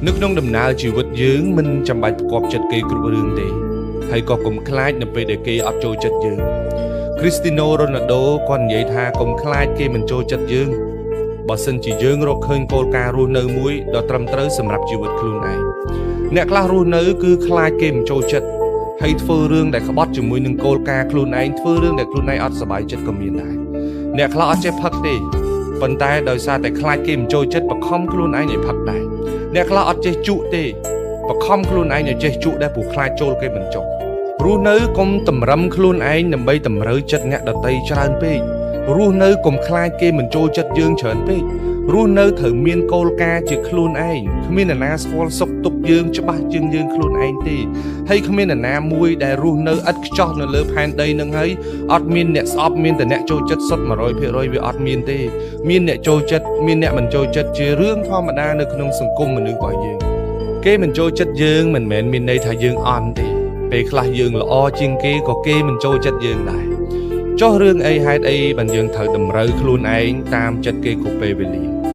នៅក្នុងដំណើរជីវិតយើងមិនចាំបាច់ផ្គាប់ចិត្តគេគ្រប់រឿងទេហើយក៏កុំខ្លាចនៅពេលដែលគេអត់ចូលចិត្តយើងគ្រីស្ទីណូរ៉ូណាល់ដូគាត់និយាយថាកុំខ្លាចគេមិនចូលចិត្តយើងបើសិនជាយើងរកឃើញគោលការណ៍រស់នៅមួយដ៏ត្រឹមត្រូវសម្រាប់ជីវិតខ្លួនឯងអ្នកខ្លះរស់នៅគឺខ្លាចគេមិនចូលចិត្តហើយធ្វើរឿងដែលក្បត់ជាមួយនឹងគោលការណ៍ខ្លួនឯងធ្វើរឿងដែលខ្លួនឯងអត់សប្បាយចិត្តក៏មានដែរអ្នកខ្លះអត់ចេះផឹកទេប៉ុន្តែដោយសារតែខ្លាចគេមិនចូលចិត្តបខំខ្លួនឯងឲ្យផឹកដែរអ្នកខ្លះអត់ចេះជក់ទេបខំខ្លួនឯងឲ្យចេះជក់ដែរព្រោះខ្លាចចូលគេមិនចុះរស់នៅកុំតម្រឹមខ្លួនឯងដើម្បីតម្រូវចិត្តអ្នកដទៃច្រើនពេករស់នៅកុំខ្លាចគេមិនចូលចិត្តយើងច្រើនពេករស់នៅត្រូវមានគោលការណ៍ជាខ្លួនឯងគ្មានអ្នកណាស្គាល់សុខទុក្ខយើងច្បាស់ជាងយើងខ្លួនឯងទេហើយគ្មានអ្នកណាមួយដែលរស់នៅឥតខ្ចោះនៅលើផែនដីនឹងហើយអត់មានអ្នកស្អប់មានតែអ្នកចូលចិត្តសុទ្ធ100%វាអត់មានទេមានអ្នកចូលចិត្តមានអ្នកមិនចូលចិត្តជារឿងធម្មតានៅក្នុងសង្គមមនុស្សរបស់យើងគេមិនចូលចិត្តយើងមិនមែនមានន័យថាយើងអន់ទេពេលខ្លះយើងល្អជាងគេក៏គេមិនចូលចិត្តយើងដែរចុះរឿងអីហេតុអីបានយើងត្រូវតម្រូវខ្លួនឯងតាមចិត្តគេគ្រប់ពេលវេលា។